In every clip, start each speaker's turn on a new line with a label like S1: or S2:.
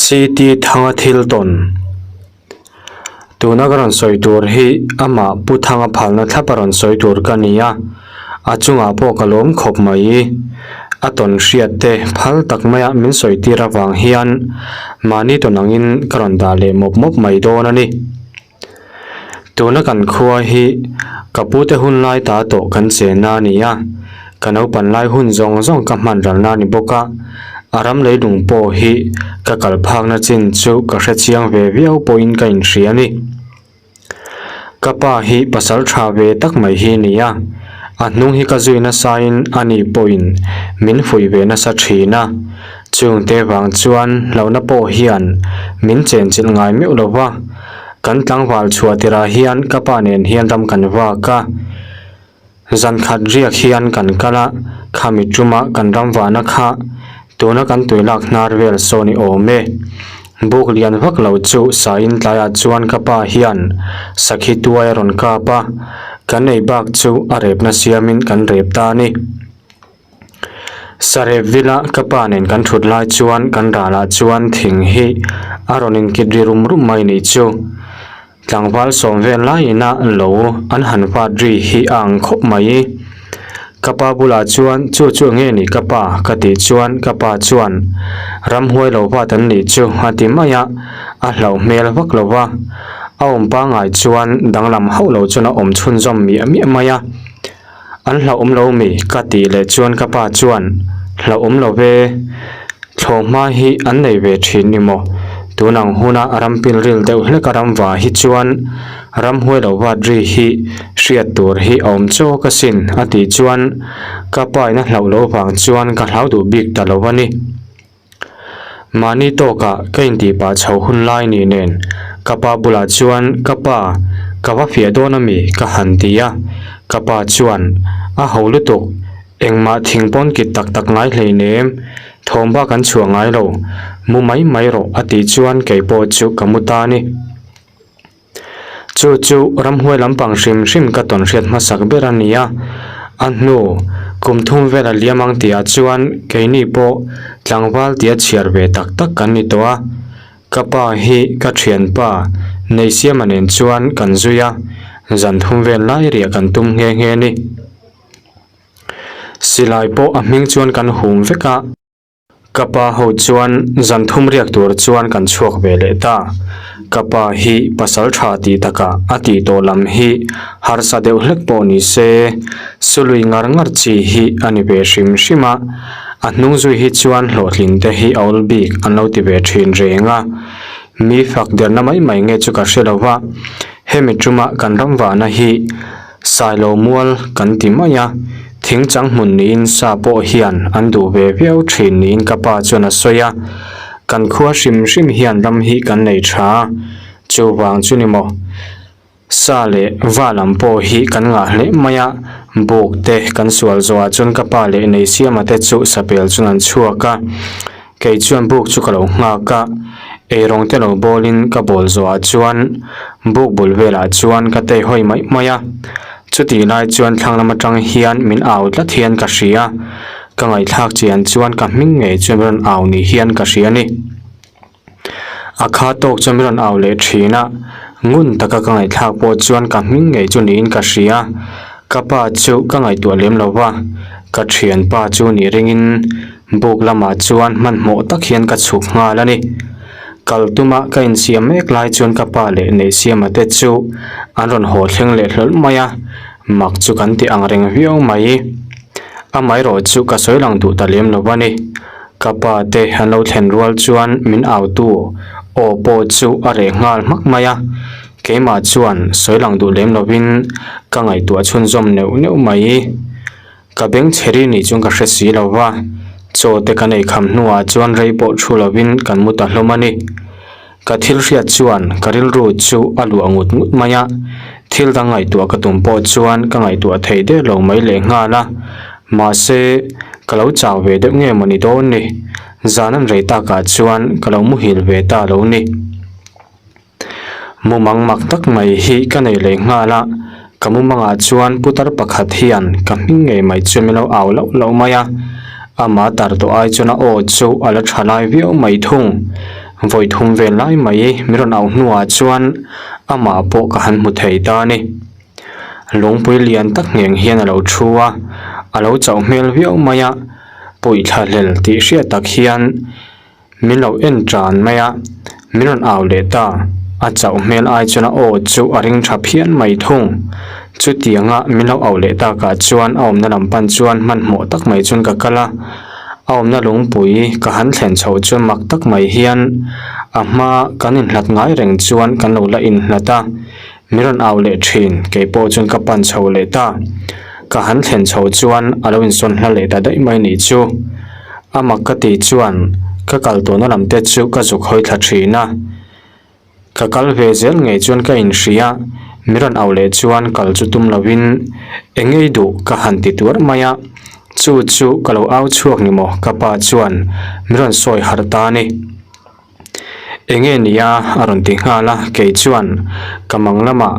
S1: CT Thanga thil tawn. Tuna ka rawn sawi tur hi amah Pu Thanga phalna thlap a rawn sawi tur ka ni a, a chungah pawh ka lawm khawp mai. A tawn hriat te phal tak maia min sawi tir avang hian mahni tawn angin ka rawn dah leh mawp mawp mai dawn a ni. Tuna kan khua hi ka pute hun lai ta tawh kan chenna a ni a, ka naupan lai hun zawng zawng ka hman ralna a ni bawk a, a ram leilung pawh hi ka kal phakna chin chu ka hre chiang ve viau pawhin ka inhria a ni. Ka pa hi pasal tha ve tak mai hi a ni a, a hnung hi ka zui nasain a ni pawhin min fuih ve nasa thin a, chungte vang chuan hlauhna pawh hian min chenchilh ngai meuh lo va. Kan tlangval chhuah tirah hian ka pa nen hian ram kan vak a, zan khat riak hian kan kal a, khami tuma kan ram vahna kha tuna kan tui lak hnar vel sawn i awm e. Buk lian vak lo chu sain tlaiah chuan ka pa hian sakhi tuai a rawn kap a, kan ei bak chu a repna siamin kan rep ta a ni. Sarep vila ka pa nen kan thut lai chuan kan ralah chuan thing hi a rawn inkit ri rum rum mai nih chu. Tlangval sawm vel laiin a lo an han vat ri hi a ang khawp mai. Ka pa bulah chuan chu chu nge ni ka pa ka tih chuan ka pa chuan ramhuai lo vat an nih chu a ti mai a, a hlauh hmel vak lo va. A awm pangngai chuan danglam hauh lo chuan a awm chhunzawm miah miah mai a. An hlauhawm lo mi? Ka tih leh chuan ka pa chuan, Hlauhawm lo ve, thlawhhma hi an nei ve thin ni maw? Tun ang huna ram pilril deuh hlek a ram va hi chuan ramhuai lo vat ri hi hriat tur hi a awm chawk asin a tih chuan ka pa in a hlauh loh vang chuan ka hlau duh bik ta lo a ni. Mahni tawkah ka intih pah chho hun lai ni nen ka pa bulah chuan ka pa ka va fiah dawn a mi ka han ti a, ka pa chuan a ho lutuk engmah thing pawn kit tak tak ngai hleinem thawm bak an chhuah ngai lo mu mai mai rawh a tih chuan kei pawh chu ka mu ta a ni. Chu chu ramhuai lampang hrim hrim ka tawn hriat hmasak ber a ni a, a hnu kum thum vel a liam ang tihah chuan keini pawh tlangval tia chhiar ve tak tak kan ni tawh a, ka pa hi ka thianpa Neisiama nen chuan kan zui a, zan thum vel lai riah kan tum nghe nghe a ni. Silai pawh a hming chuan kan hum vek a. Ka pa ho chuan zan thum riak tur chuan kan chhuak ve leh ta. Ka pa hi pasal tha tih takah a tih tawh lam hi harsa deuh hlek pawh ni se, sului ngar ngar chi hi a ni ve hrim hrim a. A hnung zui hi chuan hlawhtlin te hi a awl bik an lo ti ve thin reng a. Mi fak derna mai mai nge chu ka hre lo va, hemi tuma kan ram vahna hi Sailo mual kan ti mai a, thing chang hmun niin sa pawh hian an duh ve viau thin niin ka pa chuan a sawi a, kan khua hrim hrim hian ram hi kan nei tha a, chuvang chu ni maw? Sa leh va lam pawh hi kan ngah hle mai a, buk te kan sual zawhah chuan ka pa leh Neisiama te chu sapel chuan an chhuak a, Kei chuan buk chu ka lo nghak a, eirawng te lo bawlin ka bawl zawhah chuan buk bul velah chuan ka tei hawi mai mai a. Chutih lai chuan thlang lam atang hian min au tlat hian ka hria, ka ngaihthlak chian chuan ka hming ngei chuan min rawn au ni hian ka hria a ni. A kha tawk chuan min rawn au leh thin a, ngun taka ka ngaihthlak pawh chuan ka hming ngei chu niin ka hria. Ka pa chu ka ngaihtuah lem lo va, ka thianpa chu nih ringin Buk lamah chuan hmanhmawh tak hian ka chhuk nghal a ni. Kal tuma ka insiam mek lai chuan ka pa leh Neihsiama te chu an rawn haw thleng leh hlawlh mai a, mak chu kan ti ang reng viau mai. Amaherawh chu ka sawi lang duh ta lem lo a ni. Ka pa te an lo thlen rual chuan min autu aw pawh chu a reh nghal hmak mai a, keimah chuan sawi lang duh lem lovin ka ngaihtuah chhunzawm neuh neuh mai. Ka beng chhe ri nih chuan ka hre si lo va, chaw te kan ei kham hnuah chuan rei pawh thu lovin kan mu ta hlawm a ni. Ka thil hriat chuan ka rilru chu a luah ngut ngut mai a, thil dang ngaihtuah ka tum pawh chuan ka ngaihtuah thei der lo mai leh nghal a, mahse ka lo chau ve deuh nge mawni dawn ni, zan an rei takah chuan ka lo muhil ve ta lo ni. Mumang mak tak mai hi ka nei leh nghal a, ka mumangah chuan putar pakhat hian ka hming ngei mai chu min lo au loh loh mai a, amah tar tawh ai chuan a aw chu a la tha lai viau mai thung. Vawi thum vel lai mai min rawn auh hnuah chuan amah pawh ka han hmu thei ta a ni. Lungpui lian tak ngheng hian a lo thu a, a lo chauh hmel viau mai a, puihthla hlel tih hriat tak hian min lo en tan mai a, min rawn au leh ta. A chauh hmel ai chuan a aw chu a ring tha phian mai thung. Chutianga min lo au leh takah chuan a awmna lam pan chuan hmanhmawh tak mai chuan ka kal a, a awmna lungpui ka han thlen chhoh chuan mak tak mai hian a hma kan inhlat ngai reng chuan kan lo la inhlat a. Min rawn au leh thin, kei pawh chuan ka pan chho leh ta. Ka han thlen chho chuan a lo insawn hla leh ta daih mai nih chu. A mak ka tih chuan ka kal tawhna lam te chu ka zuk hawi thla thin a. Ka kal ve zel ngei chuan ka inhria, min rawn au leh chuan kal chu tum lovin eng ngei duh ka han ti tuar mai a. Chu chu ka lo au chhuak ni maw ka pa chuan min rawn sawi harh ta a ni. Enge nia a rawn ti nghal a, kei chuan ka mang lamah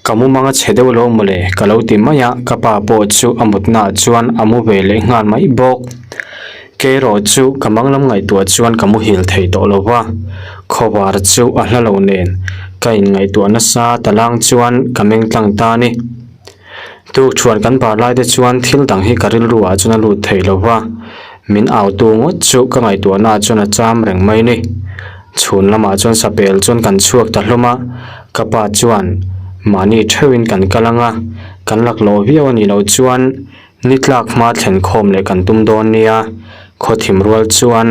S1: ka mu mang a chhe deuh lo mawle ka lo ti mai a, ka pa pawh chu a mutnaah chuan a mu ve leh nghal mai bawk. Kei erawh chu ka mang lam ngaihtuah chuan ka muhil thei tawh lo va, khawvar chu a hla lo nen ka inngaihtuah nasa ta lang chuan ka meng tlang ta a ni. Tukṭhuan kan bar lai te chuan thil dang hi ka rilru ah chuan a lut thei lo va, min au tu ngawt chu ka ngaihtuahna ah chuan a cham reng mai ni. Chhun lamah chuan sapel chuan kan chhuak ta hlawm a, ka pa chuan mahni theuhin kan kal ang a, kan laklawh viau a nih loh chuan ni tlak hma thlen khawm leh kan tum dawn nia, Khawthim rual chuan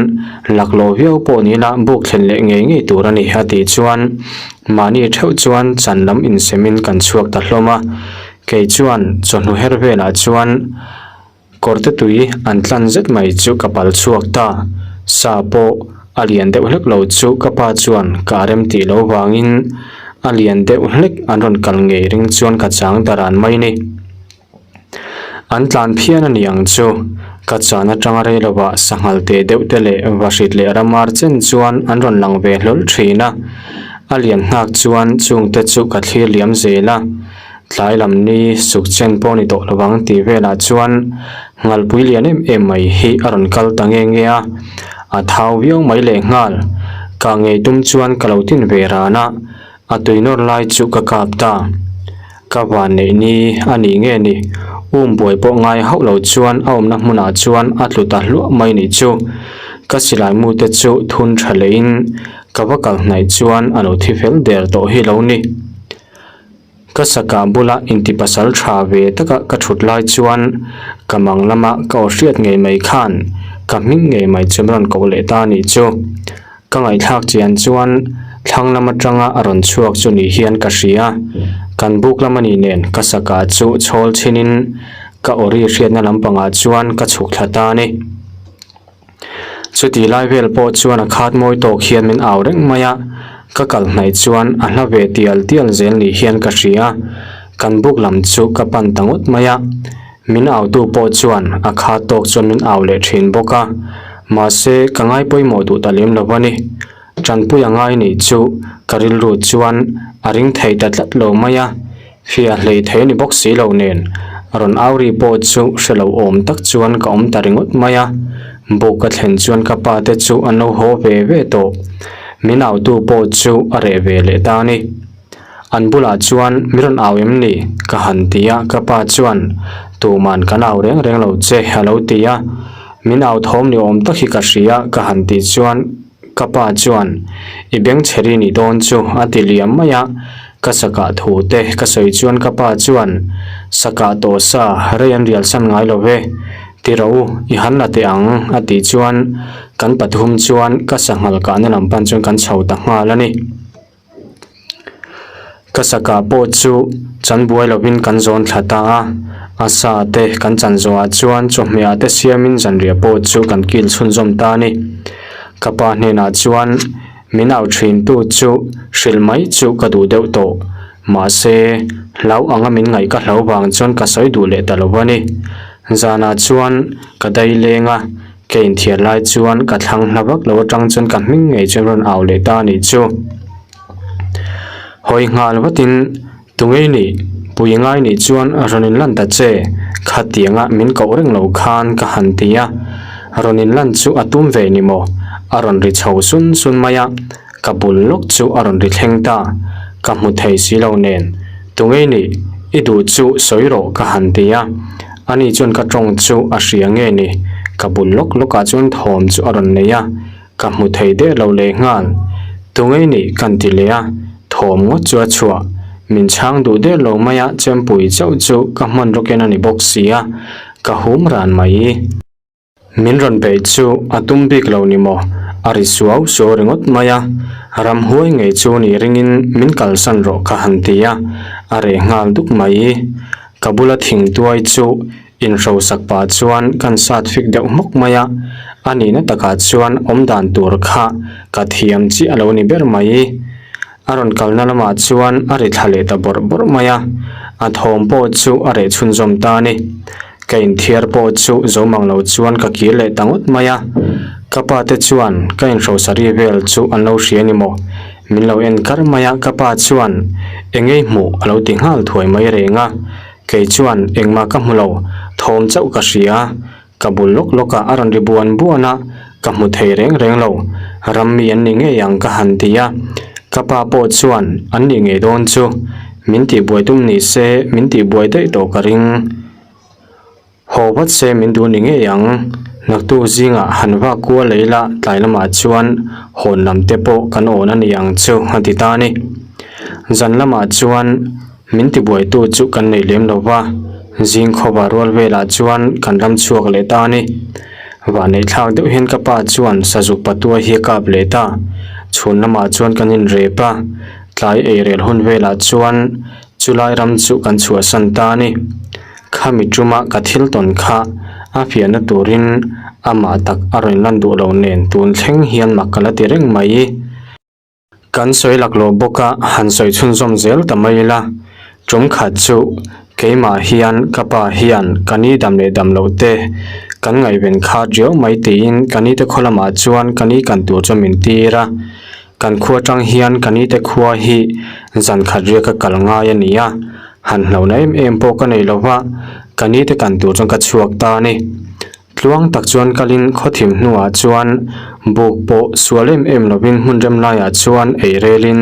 S1: laklawh viau pawh ni ila buk thlen leh ngei ngei tur a ni a tih chuan mahni theuh chuan chan lam insemin kan chhuak ta hlawm a. Kei chuan chawhnu her velah chuan kawrte tui an tlan zet mai chu ka pal chhuak ta. Sa pawh a lian deuh hlek lo chu ka pa chuan ka rem tih lo vangin a lian deuh hlek an rawn kal ngei ring chuan ka chang ta ran mai ni. An tlan phian a ni ang chu. Ka chan atanga rei lovah sanghal teh deuh te leh vahrit leh ramar chen chuan an rawn lang ve hlawl thin a. A lian nghak chuan chungte chu ka thlir liam zel a. Tlai lam ni suk chen pawh ni tawh lovang tih velah chuan nghalpui lian em em mai hi a rawn kal ta nge nge a. A thau viau mai lehnghal. Ka ngei tum chuan ka lo tin ve ran a. A tui nawr lai chu ka kap ta. Ka van neih ni a nih nge ni? Um buai pawh ngai hauh lo chuan a awmna hmunah chuan a tlu ta hluah mai nih chu. Ka silai mu te chu thun tha leiin ka va kal hnaih chuan a lo thi fel der tawh hi lo ni. Ka sakah bula inti pasal tha ve taka ka thut lai chuan ka mang lama ka aw hriat ngei mai khan ka hming ngei mai chu min rawn koh leh ta nih chu. Ka ngaihthlak chian chuan thlang lam atanga a rawn chhuak chu ni hian ka hria. Kan buk lam a nih nen ka saka chu chhawl chhinin ka awri hriatna lampangah chuan ka chhuk thla ta a ni. Chuti lai vel pawh chuan a khat mawi tawk hian min au reng mai a, ka kal hnaih chuan a hla ve tial tial zel ni hian ka hria. Kan buk lam chu ka pan ta ngawt mai a. Min autu pawh chuan a kha tawk chuan min au leh thin bawk a, mahse ka ngai pawimawh duh ta lem lo a ni. Tanpui a ngai nih chu ka rilru chuan a ring thei ta tlat lo mai a, fiah hlei thei ni bawk si lo nen rawn au ri pawh chu hre lo awm tak chuan ka awm ta ringawt mai a. Buk ka thlen chuan ka pa te chu an lo haw ve ve tawh. Min autu pawh chu a reh ve leh ta a ni. An bulah chuan, Mi rawn au em ni? ka han ti a, ka pa chuan, Tuman kan au reng reng lo che, a lo ti a. Min au thawm ni awm tak hi ka hria, ka han tih chuan ka pa chuan, I beng chhe ri nih dawn chu, a ti liam mai a. Ka sakah thu te ka sawi chuan ka pa chuan, Sakah tawh sa, rei an rial san ngai lo ve. Ti rawh u, i han la teh ang, a tih chuan kan pathum chuan ka sanghal kahna lam pan chuan kan chho ta nghal a ni. Ka sakah pawh chu chan buai lovin kan zawn thla ta a, a sa te kan chan zawhah chuan chawhmehah te siamin zanriah pawh chu kan kil chhunzawm ta a ni. Ka pa hnenah chuan min au thintu chu hrilh mai chu ka duh deuh tawh, mahse hlau anga min ngaih ka hlau vang chuan ka sawi duh leh ta lo a ni. Zanah chuan ka dai leng a. Ka inthiar lai chuan ka thlang hla vak lo atang chuan ka hming ngei chuan rawn au leh ta a nih chu. Hawi nghal vatin tungei nih pui ngai nih chuan rawn inlan ta che, khatianga min koh reng lo khan ka han ti a. Rawn inlan chu a tum ve ni maw? A rawn ri chho sun sun mai a, ka bul lawk chu a rawn ri thleng ta. Ka hmu thei si lo nen, Tungei nih, i duh chu sawi rawh ka han ti a. Ani chuan ka tawng chu a hria nge ni, ka bul lawk lawkah chuan thawm chu a rawn nei a, ka hmu thei der lo leh nghal. Tungei nih kan ti leh a, thawm ngawt chu a chhuah. Min chhang duh der lo mai a, chempui chauh chu ka hmanraw ken a ni bawk si a, ka hum ran mai. Min rawn beih chu a tum bik lo ni maw? A ri suau suau ringawt mai a, ramhuai ngei chu ni ringin min kalsan rawh ka han ti a, a reh nghal duk mai. Ka bula thingtuai chu inhrosak pah chuan kan sat fik deuh hmawk mai a, a nihna takah chuan awmdan tur kha ka thiam chiah a lo ni ber mai. A rawn kalna lamah chuan a ri thla leh ta bawrh bawrh mai a, a thawm pawh chu a reh chhunzawm ta a ni. Ka inthiar pawh chu zo mang lo chuan ka kir leh ta ngawt mai a, ka pa te chuan ka inhrosari vel chu an lo hria ni maw? Min lo en kar mai a, ka pa chuan eng ei hmuh a lo ti nghal thuai mai reng a, kei chuan engmah ka hmu lo, thawm chauh ka hria. Ka bul lawk lawk a, a rawn ri buan buan a, ka hmu thei reng reng lo. Ram mi an ni ngei ang ka han ti a. Ka pa pawh chuan an nih ngei dawn chu. Min tihbuai tum ni se, min tihbuai daih tawh ka ring. Haw vat se min duh ni ngei ang. Naktuk zingah han vak kual lei la, tlai lamah chuan hawn lam te pawh kan awn a ni ang chu a ti ta a ni. Zan lamah chuan. Min tibuaitu chu kan nei lem lo va, zing khawva rual velah chuan kan ram chhuak leh ta a ni. Vahneih thlak deuh hian ka pa chuan sazuk patua hi a kap leh ta. Chhun lamah chuan kan inrep a, tlai eirel hun velah chuan chulai ram chu kan chhuahsan ta a ni. Khami tuma ka thil tawn kha a fiahna turin amah tak a rawn lan duh lo nen tun thleng hian mak ka la ti reng mai. Kan sawi laklawh bawk a, han sawi chhunzawm zel ta mai ila. Tum khat chu keimah hian ka pa hian ka ni dam leh dam loh te kan ngaihven khat riau mai tiin ka ni te khaw lamah chuan ka ni kan tur chu min tir a. Kan khua tang hian ka ni te khua hi zan khat riak a kal ngai a ni a, han hlauhna em em pawh ka nei lova, ka ni te kan tur chuan ka chhuak ta a ni. Tluang tak chuan kalin khawthim hnuah chuan buk pawh sual em em lovin hmun rem laiah chuan ei relin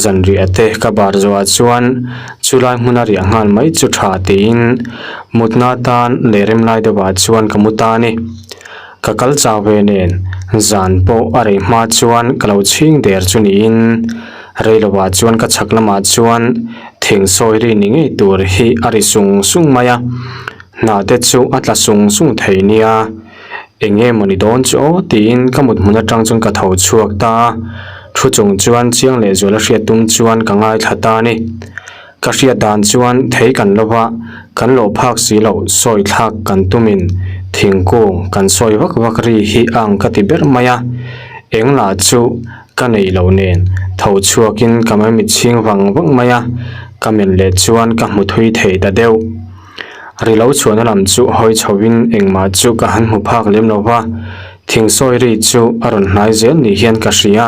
S1: zanriah te ka bar zawhah chuan chulai hmuna riah nghal mai chu tha tiin mutna tan leh rem lai deuhah chuan ka mu ta a ni. Ka kal chau ve nen zan pawh a rei hma chuan ka lo chhing der chu niin reilovah chuan ka chhak lamah chuan thing sawi ri ni ngei tur hi a ri sung sung mai a. Hna te chu a tla sung sung thei nia, eng nge mawni dawn chu aw tiin ka mut hmun atang chuan ka tho chhuak ta a, thu chung chuan chiang leh zual a hriat tum chuan ka ngaithla ta a ni. Ka hriat dan chuan thei kan lo va, kan lawh phak si loh sawi thlak kan tumin thingkung kan sawi vak vak ri hi a ang ka ti ber mai a, eng lah chu ka nei lo nen tho chhuakin ka maimit chhing vang vang mai a, ka men leh chuan ka hmu thui thei ta deuh. Ri lo chhuahna lam chu hawi chhoin engmah chu ka han hmu phak lem lo va, thing sawi ri chu a rawn hnai zel ni hian ka hria.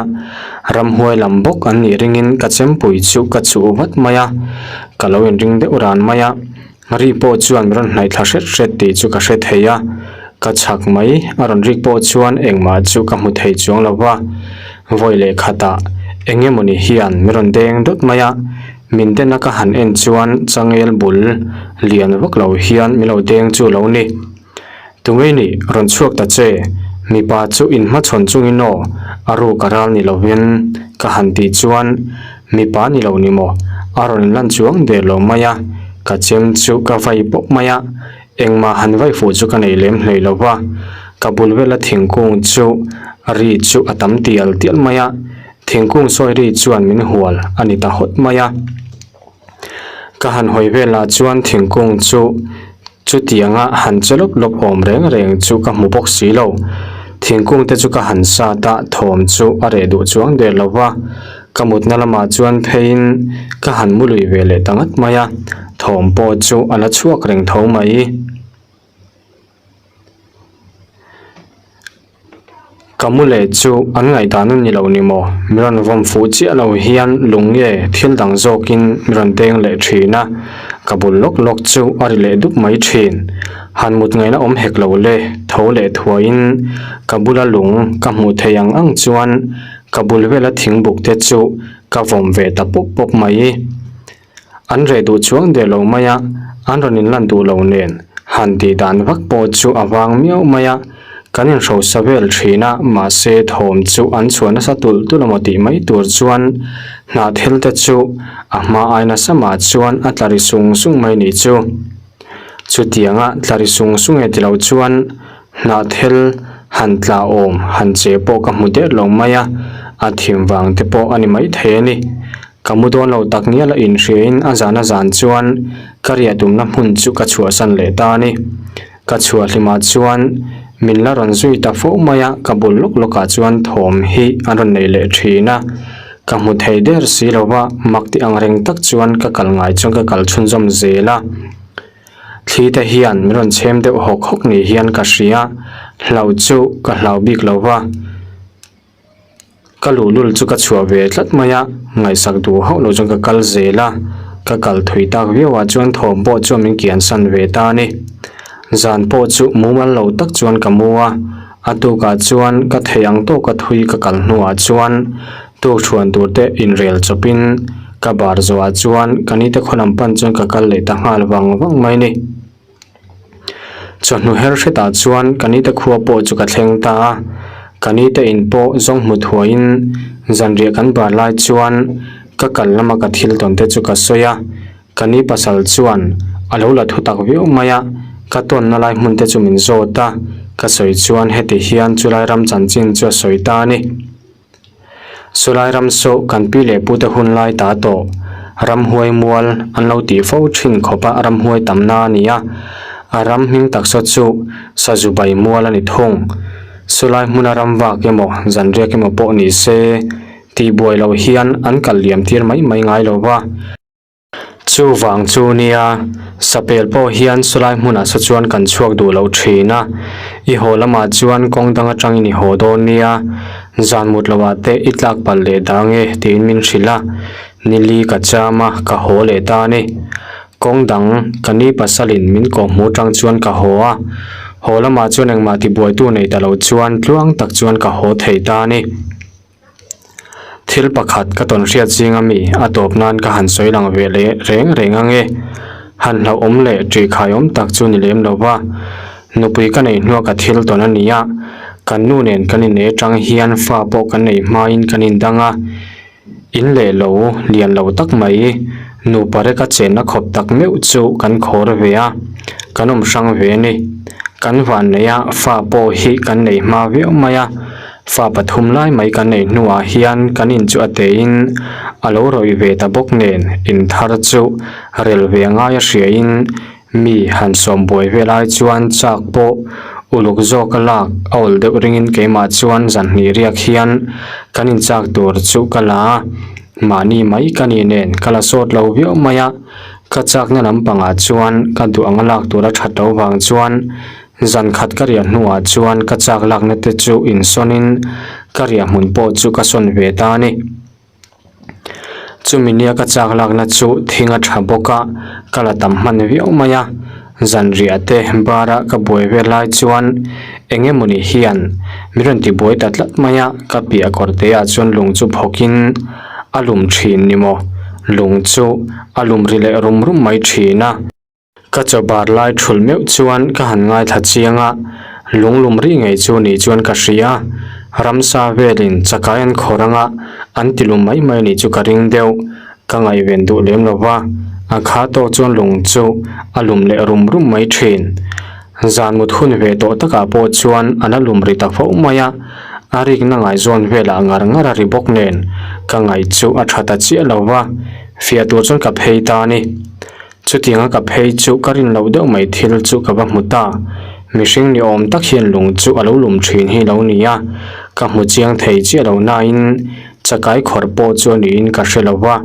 S1: Ramhuai lam bawk an nih ringin ka chempui chu ka chuh vat mai a, ka lo inring deuh ran mai a. Ri pawh chuan min rawn hnaih thla hret hret tih chu ka hre thei a, ka chhak mai a rawn rik pawh chuan engmah chu ka hmu thei chuang lo va. Vawi leh khatah eng emawni hian min rawn deng dawt mai a, Min dena ka han en chuan changel bul lian vak lo hian min lo deng chu lo ni. Tungei nih rawn chhuak ta che, mipa chu inhmachhawn chungin aw, a ruk a ral ni lovin ka han tih chuan mipa ni lo ni maw, a rawn inlan chuang der lo mai a, ka chem chu ka vai pawp mai a, engmah han vai fuh chu ka nei lem hlei lo va, ka bul vela thingkung chu ri chu a tam tial tial mai a. Thingkung sawi ri chuan min hual a ni ta hawt mai a. Ka han hawi velah chuan thingkung chu chutianga han che lawp lawp awm reng reng chu ka hmu bawk si lo. Thingkung te chu ka han sat a, thawm chu a reh duh chuang der lo va. Ka mutna lamah chuan pheiin ka han mu lui ve leh ta ngat mai a, thawm pawh chu a la chhuak reng tho mai. Ka mu leh chu an ngaihdan a ni lo ni maw? Mi rawn vawm fuh chiah lo hian lung nge thil dang zawkin mi rawn deng leh thin a, ka bul lawk lawk chu a ri leh dup mai thin. Han mut ngaihna awm hek lo le, tho leh thuaiin ka bula lung ka hmuh theih ang ang chuan ka bul vela thingbuk te chu ka vawm ve ta pawp pawp mai. An reh duh chuang der lo mai a, an rawn inlan duh lo nen han tih dan vak pawh chu a vang miau mai a, kan inhrosa vel thin a, mahse thawm chu an chhuah nasa tulh tulh amaw tih mai tur chuan hnahthel te chu a hma ai nasa mah chuan a tla ri sung sung mai nih chu. Chutianga tla ri sung sung e tilo chuan hnahthel han tla awm han che pawh ka hmu der lo mai a, a thim vang te pawh a ni maithei a ni. Ka mu dawn lo tak ngial a inhriain a zan a zan chuan ka riah tumna hmun chu ka chhuahsan leh ta a ni. Ka chhuah hlimah chuan min la rawn zui ta fo mai a, ka bul lawk lawkah chuan thawm hi an rawn nei leh thin a. Ka hmu thei der si lo va, mak ti ang reng tak chuan ka kal ngai chuan ka kal chhunzawm zel a. Thli te hian min rawn chhem deuh hawk hawk ni hian ka hria, hlauh chu ka hlau bik lo va. Ka luhlul chu ka chhuah ve tlat mai a, ngaihsak duh hauh lo chuan ka kal zel a, ka kal thui tak viau ah chuan thawm pawh chuan min kian san ve ta a ni. Zan pawh chu mumal lo tak chuan ka mu a, a tukah chuan ka thei ang tawka thui ka kal hnuah chuan tukthuan tur te inrel chawpin ka bar zawhah chuan ka nite khaw lam pan chuan ka kal leh ta nghal vang vang mai a ni. Chawhnu her hretah chuan ka nite khua pawh chu ka thleng ta a, ka nite in pawh zawng hmu thuaiin zanriah kan bar lai chuan ka kal lama ka thil tawn te chu ka sawi a, ka ni pasal chuan a lo la thu tak viau mai a, ka tawnna lai hmun te chu min zawt a, ka sawi chuan heti hian chulai ram chanchin chu a sawi ta a ni. Chulai ram saw kan pi leh pute hun lai ta tawh ramhuai mual an lo tih fo thin khawp a ramhuai tamna a ni a, a ram hming taksa chu Sazubai mual a ni thung. Chulai hmuna ram vak emaw zanriak emaw pawh ni se tihbuai loh hian an kal liam tir mai mai ngai lo va. Chuvang chu nia, sapel pawh hian chulai hmunah saw chuan kan chhuak duh loh thin a, i haw lamah chuan kawng dang atangin i haw dawn nia, zan mut lohah te i tlak palh leh dang e tiin min hrilh a, nili ka cham a, ka haw leh ta a ni. Kawng dang ka ni pasalin min kawhhmuh atang chuan ka haw a, haw lamah chuan engmah tibuaitu nei ta lo chuan tluang tak chuan ka haw thei ta a ni. Thil pakhat ka tawn hriat zing ami a tawp nan ka han sawi lang ve leh reng reng ang e. Han hlauhawm leh ṭihkhai awm tak chu ni lem lo va. Nupui ka neih hnua ka thil tawn a ni a, kan nu nen kan inei atang hian fa pawh kan nei hmain kan indang a. In leh lo lian lo tak mai nupa reka chenna khawp tak meuh chu kan khawr ve a, kan awm hrang ve a ni. Kan vanneih a fa pawh hi kan nei hma viau mai a. Fa pathum lai mai kan neih hnuah hian kan in chu a teiin a lo rawih ve ta bawk nen in thar chu rel ve ngai a hriain mi han sawm buai vel ai chuan chak pawh uluk zawk a lak a awl deuh ringin keimah chuan zan hnih riak hian kan in chak tur chu ka la a, mahni mai ka ni nen ka la sawt lo viau mai a, ka chakna lampangah chuan ka duh anga lak tur a that loh vang chuan Zan khat ka riah hnuah chuan ka chak lakna te chu insawnin ka riah hmun pawh chu ka sawn ve ta a ni. Chumi nia ka chak lakna chu thing a tha bawk a, ka la tam hman viau mai a. Zan riah te bara ka buai vel lai chuan eng emawni hian min rawn ti buai ta tlat mai a, ka piah kawr te ah chuan lung chu phawkin a lum thin ni maw, lung chu a lum ri leh rum rum mai thin a. Ka chaw bar lai thulh meuh chuan ka han ngaithla chiang a, lunglum ri ngei chu ni chuan ka hria. Ramsa velin chakai an khawr anga an ti lum mai mai nih chu ka ring deuh. Ka ngaihven duh lem lo va, a kha tawk chuan lung chu a lum leh rum rum mai thin. Zan mut hun ve tawh takah pawh chuan a la lum ri ta fo mai a, a rikna ngaizawn velah ngar ngar a ri bawk nen ka ngaih chu a tha ta chiah lo va, fiah tur chuan ka phei ta a ni. Chutianga ka phei chu ka rin loh deuh mai thil chu ka va hmu ta. Mihring ni awm tak hian lung chu a lo lum thin hi lo ni a, ka hmu chiang thei chiah lo nain chakai khawrh pawh chu a niin ka hre lo va,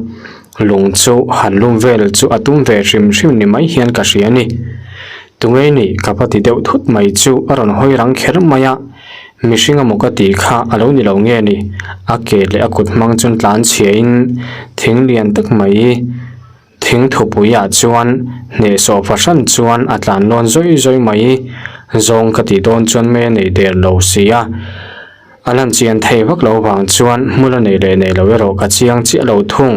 S1: lung chu han lum vel chu a tum ve hrim hrim ni mai hian ka hria a ni. Tungei nih ka va ti deuh thut mai chu a rawn hawi rang kher mai a. Mihring amaw ka tih kha a lo ni lo nge ni? A ke leh a kut hmang chuan tlan chhia in thing lian tak mai thing thupui ah chuan hnehsawh fahran chuan a tlan lawn zawi zawi mai zawng ka tih dawn chuan mei a nei der lo si a. A lan chian thei vak lo vang chuan hmul a nei leh nei lo erawh ka chiang chiah lo thung.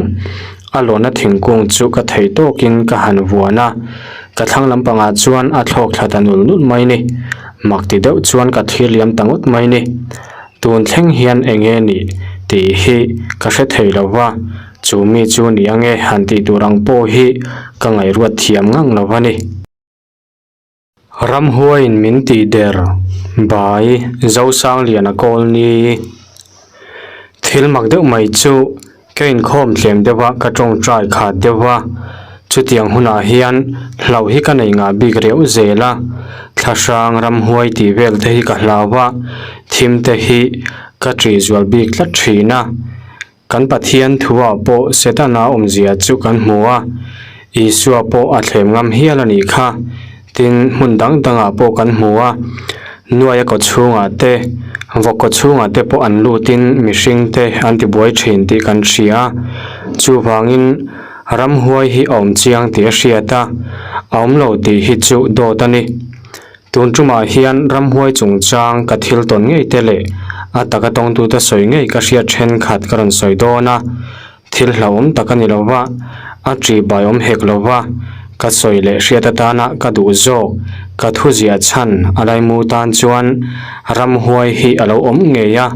S1: A lawna thingkung chu ka thei tawkin ka han vuan a, ka thlang lampangah chuan a thlawk thla ta nul nul mai ni. Mak ti deuh chuan ka thlir liam ta ngawt mai ni. Tun thleng hian eng nge nih tih hi ka hre thei lo va, chu mi chu ni ange han tih tur ang pawh hi ka ngaihruat thiam ngang lo va ni. Ramhuaiin min tih der, Bai, Zosangliana Kawlni. Thil mak deuh mai chu ka inkhawm tlem deuh a, ka tawngtai khat deuh a. Chutiang hunah hian hlauh hi ka nei ngah bik riau zel a, thlahrang ramhuai tih vel te hi ka hlau a, thim te hi ka ṭih zual bik tlat ṭhin a. Kan Pathian thuah pawh Setana awmzia chu kan hmu a, Isua pawh a thlem ngam hial a nih kha. Tin, hmun dang dangah pawh kan hmu a, Nuaia kaw chhungah te, vawk kaw chhungah te pawh an lutin mihring te an tibuai thin tih kan hria a. Chuvangin, ramhuai hi a awm chiang tih a hriat a, a awm lo tih hi chu dawt a ni. Tun tumah hian ramhuai chungchang ka thil tawn ngei te leh a taka tawngtute sawi ngei ka hriat thenkhat ka rawn sawi dawn a, thil hlauhawm tak a ni lo va, a ṭih baiawm hek lo va, ka sawi leh hriat atana ka duh zawk ka thu ziah chhan a laimu tan chuan ramhuai hi a lo awm ngei a,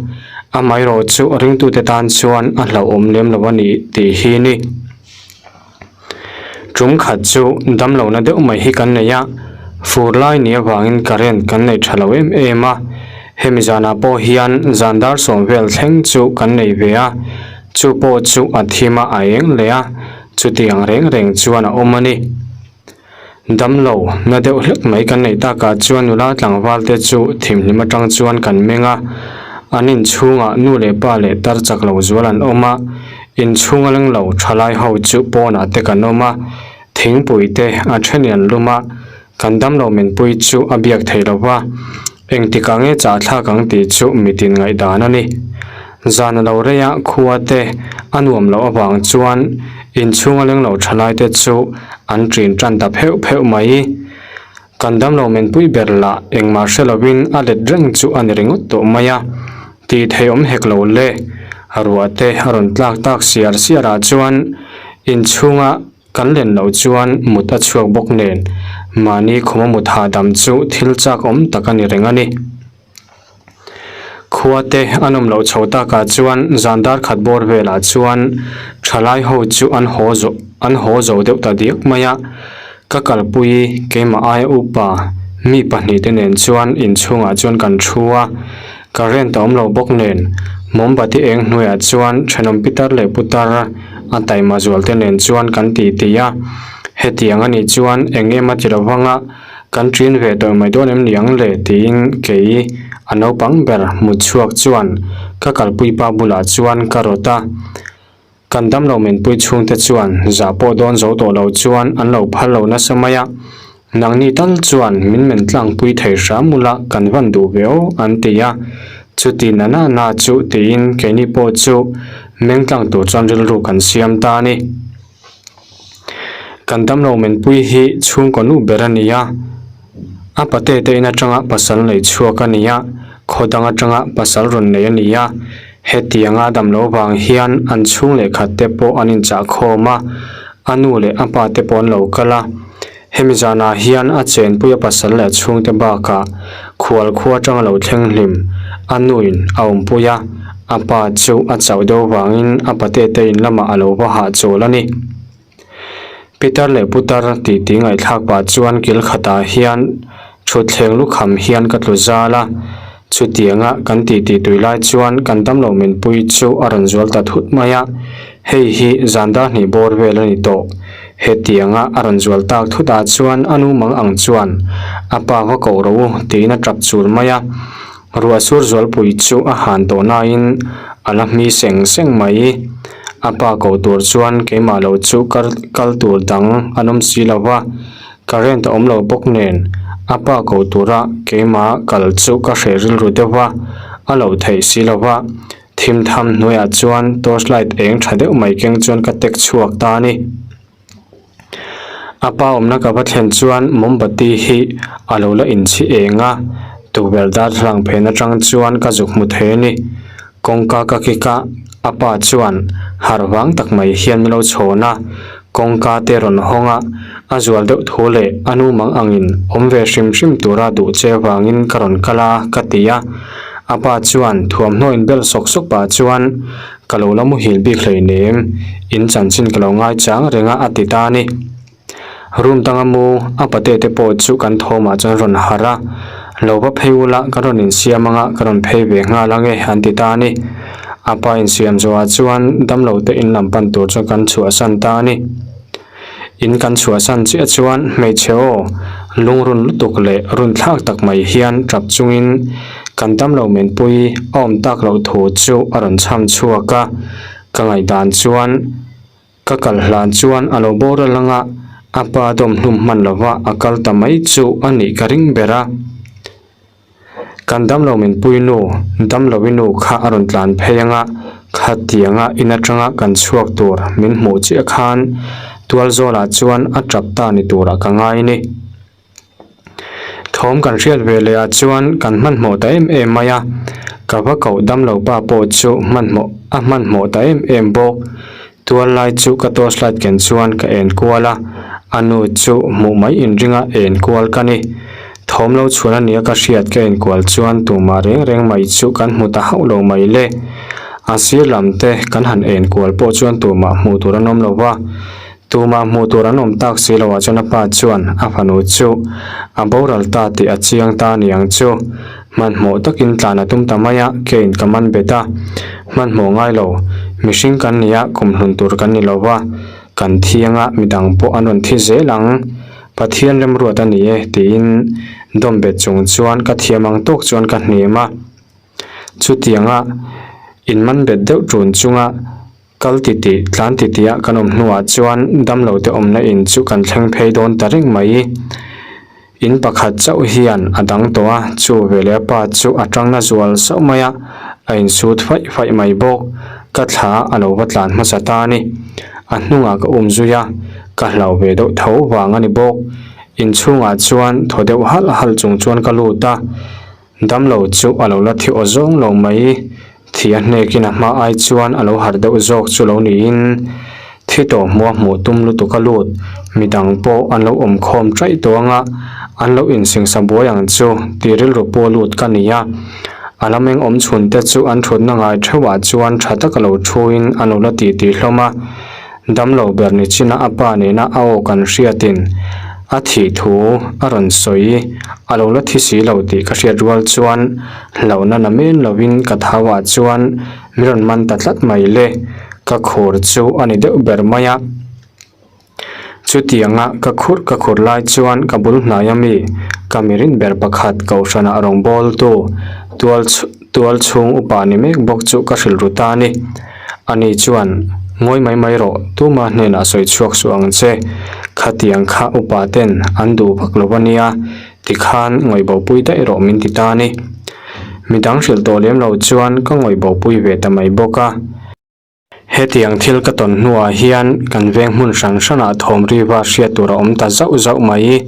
S1: amaherawhchu ringtute tan chuan a hlauhawm lem lo a ni tih hi ni. Tum khat chu damlohna deuh mai hi kan nei a, fur lai ni avangin current kan nei tha lo em em a, hemi zanah pawh hian zan dar sawm vel thleng chu kan nei ve a, chu pawh chu a thim a a eng leh a, chutiang reng reng chuan a awm a ni. Damlo na deuh hlek mai kan neih takah chuan nula tlangval te chu thimhlim atang chuan kan meng a, an inchhungah nu leh pa leh tar chak lo zual an awm a, Inchhung a leng lo thalai ho chu pawnah te kan awm a, thingpui te a then in an lum a, kan damlo minpui chu a biak thei lo va, engtikah nge chah thlak ang tih chu mitin ngaihdan a ni. Zan a lo rei a, khua te a nuam loh avang chuan inchhung a leng lo thalai te chu an ṭin tan ta pheuh pheuh mai. Kan damlo menpui ber lah engmah hre lovin a let reng chu a ni ringawt tawh mai a, tih theih awm hek lo le. Ruah te a rawn tlak tak siar siar ah chuan inchhunga kan len loh chuan mut a chhuak bawk nen mahni khuma mut hahdam chu thil chak awm tak a ni reng a ni. Khua te an awm loh chho takah chuan zan dar khat bawr velah chuan thalai ho chu an haw zawh an haw zo deuh ta diak mai a, ka kalpui keimah aia upa mi pahnih te nen chuan inchhungah chuan kan thu a, current a awm lo bawk nen mawmbati eng hnuaiah chuan thenawm pitar leh putar a taima zual te nen chuan kan titi a, hetiang anih chuan eng em a ti lo vang a. Kan ṭin ve tawh mai dawn em ni ang le? tiin kei a naupang ber hmu chhuak chuan ka kalpui pa bulah chuan ka rawt a. Kan damlo menpui chhungte chuan zah pawh dawn zo tawh lo chuan an lo phal lo nasa mai a, Nangni tal chuan min men tlangpui thei hram ula kan van duh ve aw an ti a. Chuti na na na chu tiin keini pawh chu meng tlang tur chuan rilru kan siam ta a ni. Kan damlo menpui hi chhungkaw nu ber a ni a, a pate te in atanga pasal nei chhuak a ni a, khaw dang atanga pasal rawn nei a ni a, hetianga damlo vang hian an chhung leh khat te pawh an inchah khawm a, a nu leh a pa te pawh an lo kal a, hemi zanah hian a chenpui a pasal leh a chhungte bakah khual khua atanga lo thleng hlim a nuin a awmpui a, a pa chu a chauh deuh vangin a pate te in lamah a lo va hahchawl a ni. Pitar leh putar tih tih ngaihthlak pah chuan kil khatah hian thutthleng lukham hian ka tlu zal a, chutianga kan tih tih tui lai chuan kan damlo minpui chu a rawn zual ta thut mai a, hei hi zan dar hnih bawr vel a ni tawh. Hetianga a rawn zual tak thutah chuan a nu mang ang chuan a pa va koh rawh u tiin a tap chul mai a, Ruah sur zualpui chu a han tawh nain a la hmi seng seng mai. A pa ko tur chuan keimah lo chu kal kal tur dang an awm si lo va, current a awm lo bawk nen A pa ko tura keimah kal chu ka hreh rilru deuh a, a lo theih si lo va. Thim tham hnuaiah chuan torch light eng tha deuh mai keng chuan ka tek chhuak ta a ni. A pa awmna ka va thlen chuan mombati hi a lo la inchhi eng a, tukverh darthlalang phen atang chuan ka zuk hmu thei a ni. Kawngka ka kik a, a pa chuan harh vang tak mai hian min lo chhawn a, kawngka te rawn hawng a, a zual deuh thu leh a nu mang angin awm ve hrim hrim tura duh che vangin ka rawn kal a ka ti a. A pa chuan thuamhnaw inbel sawk sawk pah chuan Ka lo la muhil bik hleinem, in chanchin ka lo ngai chang reng a a ti ta a ni. Room danga mu a pate te pawh chu kan thawmah chuan rawn harh a, Lo va phei ula ka rawn insiam anga ka rawn phei ve nghal ange an ti ta a ni. A pa insiam zawhah chuan damlo te in lam pan tur chuan kan chhuahsan ta a ni. In kan chhuahsan chiah chuan hmeichhe aw lungrun lutuk leh runthlak tak mai hian tap chungin kan damlo menpui a awm tak loh thu chu a rawn chham chhuak a, ka ngaihdan chuan ka kal hlan chuan a lo boral anga a pa dawm hlum hman lova a kal ta mai chu a nih ka ring ber a. Kan damlo min pui nu, damlo i nu kha a rawn tlan phei anga, khatianga in atanga kan chhuak tur min hmuh chiah khan tualzawlah chuan a tap ta ni turah ka ngai ni. Thawm kan hriat ve leh ah chuan kan hmanhmawh ta em em mai a, ka va koh damlo pa pawh chu hmanhmawh a hmanhmawh ta em em bawk. Tual lai chu ka torch light ken chuan ka en kual a, a nu chu hmuh mai inringa en kual ka ni. Thawm lo chhuan a nia ka hriat ka en kual chuan tumah reng reng mai chu kan hmu ta hauh lo mai le. A sir lam te kan han en kual pawh chuan tumah hmuh tur an awm lo va, tumah hmuh tur an awm tak si loah chuan a pa chuan a fanu chu a boral ta tih a chiang ta niang chu. Hmanhmawh takin tlan a tum ta mai a, kein ka man bet a. Hmanhmawh ngai lo, mihring kan ni a, kum hlun tur kan ni lo va, kan thiang a, midang pawh an rawn thi zel ang. Pathian remruat a ni e, tiin dawm bet chung chuan ka thiam ang tawk chuan ka hnem a. Chutianga inman bet deuh ṭun chunga kal titih, tlan titih a kan awm hnuah chuan damlo te awmna in chu kan thleng phei dawn ta reng mai. In pakhat chauh hian a dang tawh a, chu veleh a pa chu a tangna zual sauh mai a, a insut faih faih mai bawk. Ka thla a lo va tlan hmasa ta a ni. A hnungah ka um zui a, ka hlauh ve deuh tho vang a ni bawk. Inchhungah chuan thaw deuh halh halh chung chuan ka lut a. Damlo chu a lo la thi aw zawng lo mai. Thi a hnekin a hma ai chuan a lo harh deuh zawk chu lo niin thi tawh hmuh a hmuh tum lutuk a lut. Midang pawh an lo awm khawm chaih tawh anga an lo insingsa buai ang chu tih rilru pawh lut ka ni a. A lam eng awm chhun te chu an thutna ngai theuhah chuan tha taka lo thuin an lo la titi hlawm a. Damlo ber ni china a pa nena a aw kan hriatin a thih thu a rawn sawi a lo la thi si lo tih ka hriat rual chuan hlauhna na men lovin ka thauah chuan min rawn man ta tlat mai le, ka khur chu a ni deuh ber mai a. Chutianga ka khurh ka khurh lai chuan ka bul hnai ami ka mirin ber pakhat kohhranah rawngbawltu tual tual chhung upa ni mek bawk chu ka hrilh ru ta a ni. Ani chuan, Ngawi mai mai rawh, tuma hnenah sawi chhuak suh ang che. Khatiang kha upa ten an duh vak lo a nia, tikhan ngawih bopui daih rawh min ti ta a ni. Midang hrilh tawh lem lo chuan ka ngawih bopui ve ta mai bawk a. Hetiang thil ka tawn hnuah hian kan veng hmun hran hranah thawm riva hriat tur a awm ta zauh zauh mai.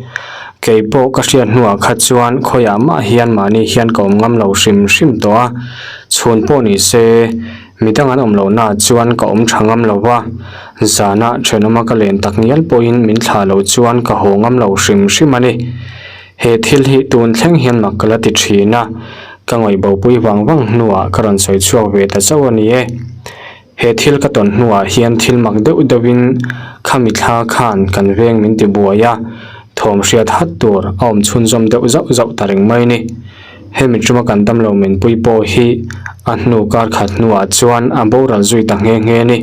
S1: Kei pawh ka hriat hnuah kha chuan khawiah mah hian mahni hian ka awm ngam lo hrim hrim tawh a, chhun pawh ni se, Midang an awm lohnaah chuan ka awm tha ngam lo va, zana thenawma ka len tak ngial pawhin min thlah loh chuan ka haw ngam lo hrim hrim a ni. He thil hi tun thleng hian mak ka la ti thin a, ka ngaih bopui vang vang hnuah ka rawn sawi chhuak ve ta chauh a ni e. He thil ka tawn hnuah hian thil mak deuh deuhin khami thla khan kan veng min ti buai a, thawm hriat hat tur a awm chhunzawm deuh zauh zauh ta reng mai ni. Hemi tuma kan damlo menpui pawh hi a hnu kar khat hnuah chuan a boral zui ta nghe nghe a ni.